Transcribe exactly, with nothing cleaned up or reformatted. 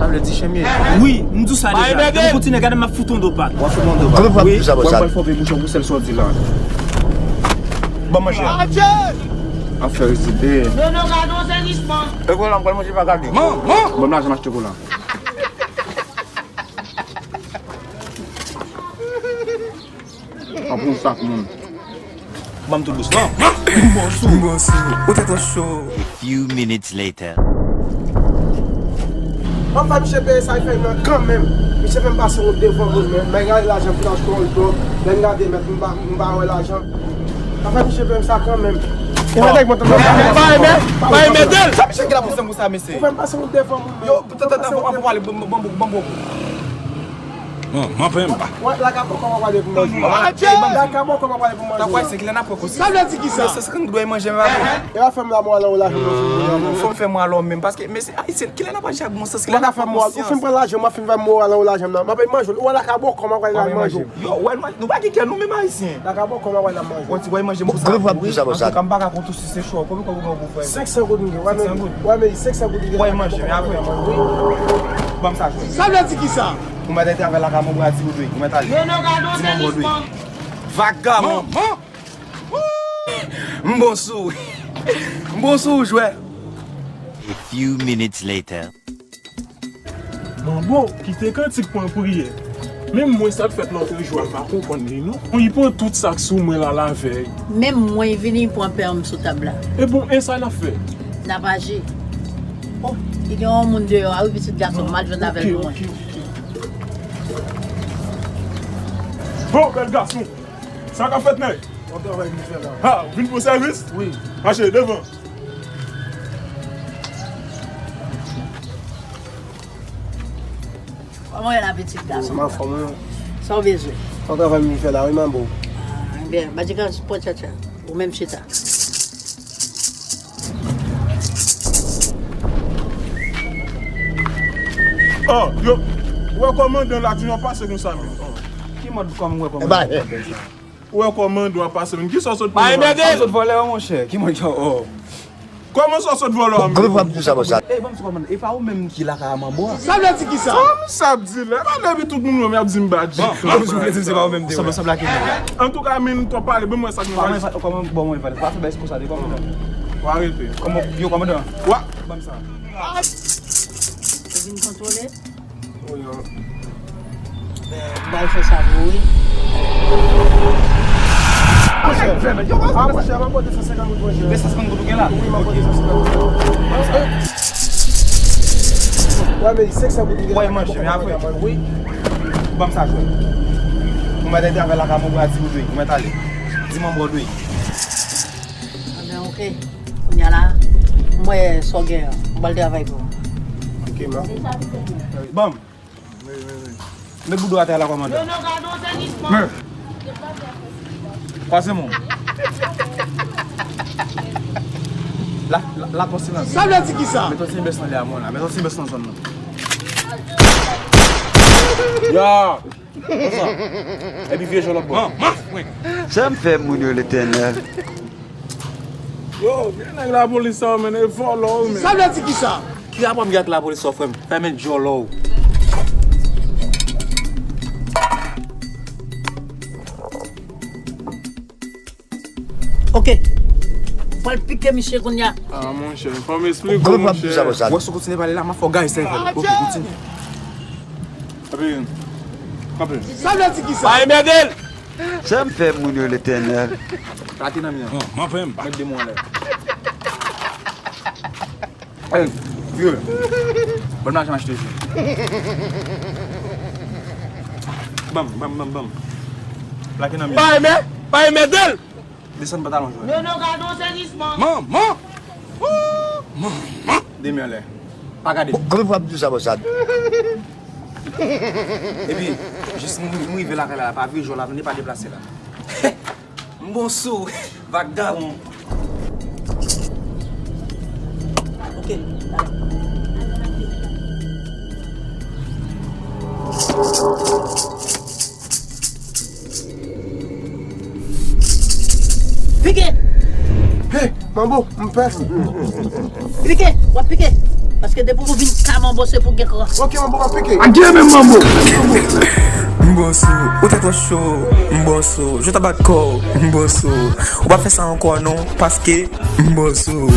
Sa vle di chen m ye? Wi, m di w sa deja. Depi w kontinye gade m, m ap fout ou do pat. W ap fout mwen do pat? Wi. Wi, m pral fòve bouch ou pou sèl sa w di la. Ban m manje. Afè rizib. E vwala, m pral manje pa gade. Ban m lajan m achte kola. An pou sak moun. Ban m tout bous lan. M bon sou. M bon sou. Ou te twò cho. A few minutes later. Anfè, misye peye sa l fè m nan kanmenm. Misye fè m pase wont devan moun, men m gade lajan pou l achte yon dòg. Lè m gade, mèt, m pa, m pa wè lajan. Anfè, misye peye m sa kanmenm. E mwen nèg mwen tann. Pa renmen, pa renmen del. Sa misye ki la pou se moun sa, mesye. Ou fè m pase wont devan moun, men. Yo, tann, tann, tann, anvan pale, ban m, ban m, ban m. Bon, m anfen m pa. Wè, la ka bò kòman pale pou manje. La ka bò kòman pale pou manje. Sa vle di kisa? Sa se kan dwe manje, men pa bon. E pa fè m la mwen alò la, fè m fè mwen alò menm. Paske, mesye, ayisyen, kilè n ap aji ak bon sans, kilè n ap fè konsyans. Ou fin pran lajan, mwen fin fè mwen alò lajan nan. Mwen pa manje, ou la ka bò kòman pale la manje. Yo, wè, nou pa gen kè, nou menm ayisyen. La ka bò kòman pale la manje. Ou ti wè manje pou sa. Antouka, m pa ka kontou si se cho. Konbyen kòb ou gen pou fè? Senk san goud m gen. Senk san goud. Wè, men senk san goud m gen. Wè, manje, men apre. Ban m sa jwe. Sa vle di kisa? Ou mèt al travay lakay mwen, bra di ou dwe. Ou mèt ale. Di mwen ou dwe. Vagabon. M bon sou. M bon sou jwè. A few minutes later. Manbo, kite kantik pran priyè. Menm mwen sa k fèt lòtrejou a m pa konprann li non. Li pran tout sa k sou mwen la lavèy. Menm mwen vini pran pè m sou tab la. E bon, e sa n ap fè? N ap aji. Oh, li gen yon moun deyò a wi, pitit gason m al jwenn avè l pou mwen. Ok, ok, ok. Bon, bèl gason. Sa k ap fèt nèg? Yon travay m vin fè la. Ha, ou vin pou sèvis? Wi. Mache devan. Kòman w ye la pitit gason? Anfòm wi. Sa w bezwen? Yon travay m vin fè la wi manbo. Ah, ebyen, Badjikas pran tchatcha. Ou menm chita. Oh, yo, ou wè kòmandan la di nou pase konsa menm. Oh. Ki mòd kòm ou wè kòmandan? Ou wè kòmandan w ap pase menm. Kisa w sot vòlè? Kisa w sot vòlè a, monchè? Ki mòd kòm, oh. Kòman sa w sot vòlè a menm? Group ap di sa konsa. E, ban m di kòmandan, e pa ou menm ki lakay a manbo a? Sa vle di kisa? Sa m sa ap di la? E pa depi tout moun wè m y ap di m badji. Bon, bon, ou vle di m se pa ou menm te wè. Sanble, sanble ak yon nèg la. Antouka, men n t ap pale, ban m wè sa k nan valiz. Kòman, kòman, bon, mwen fè l. Pa fè bay konsa, de kòmandan. W arete. Kòman, yo, kòmandan. Wa. Ban m sa. Ou vin kontwole? Wi, yo. M pral fè sa pou ou, wi. Monchè, fèmen. Yo, ah, monchè, m ap pote san senkant goud, monchè. Men san senkant goud ou gen la? Wi, m ap pote san senkant goud. Wè, men senk san goud ou gen la. Wè, monchè, men apre. Wi. Ban m sa jwe. Ou mèt al travay lakay manbo a, di ou dwe. Ou mèt ale. Di manbo a dwe. Anben, ok. Kounye a la, m wè sa w gen an. M pral travay pou ou. Ok, ma. Ban m. Met boudou atè la, kòmandan. Men. Pase mwen. La, la, la, konsilans. Sa vle di kisa? Met yon ti bès nan lè a mwen la. Met yon ti bès nan zòn nan. Ya! Konsa. Epi vye jòlòt bò. Sa m fè moun yo, Letènèl? Yo, vye nèg lapolis sa yo, men, e vòlò yo, men. Sa vle di kisa? Ki rapò m gen ak lapolis sa, frè m? Fèmen djòlò w. Ok. Pral pike misye kounye a. Ah, monchè, fò m esplike w, monchè. Wè, si w kontinye pale la, m ap fè w gaye sèvèl. Ok, kontinye. Kanpe, kanpe. Sa vle di kisa? Pa enmède l! Sa m fè moun yo, Letènèl? Plake nan mi an. Bon, m anfen m pa. Met de men anlè. Hey, vye. Ban m lajan m achte jwi. Ban m, ban m, ban m, ban m. Plake nan mi an. Pa enmède, pa enmède l! Desann pantalon jwè. Nono, gade yon sezisman. Manman! Woo! Manman! De men anlè. Pa gade. Bon, kòman w ap di sa konsa? Epi, jis m, m rive lakay la, pa vire jò la, tande, pa deplase la. M bon sou, vagabon. Ok, ale. Pike! Hey, manbo, m pè. Pike, w ap pike. Paske depi w vin ka manbo se pou gen kran. Ok, manbo, m ap pike. A gen menm manbo. M bon sou, ou te twò cho. M bon sou, je ta bat kò. M bon sou, ou pa fè sa ankò non, paske m bon sou.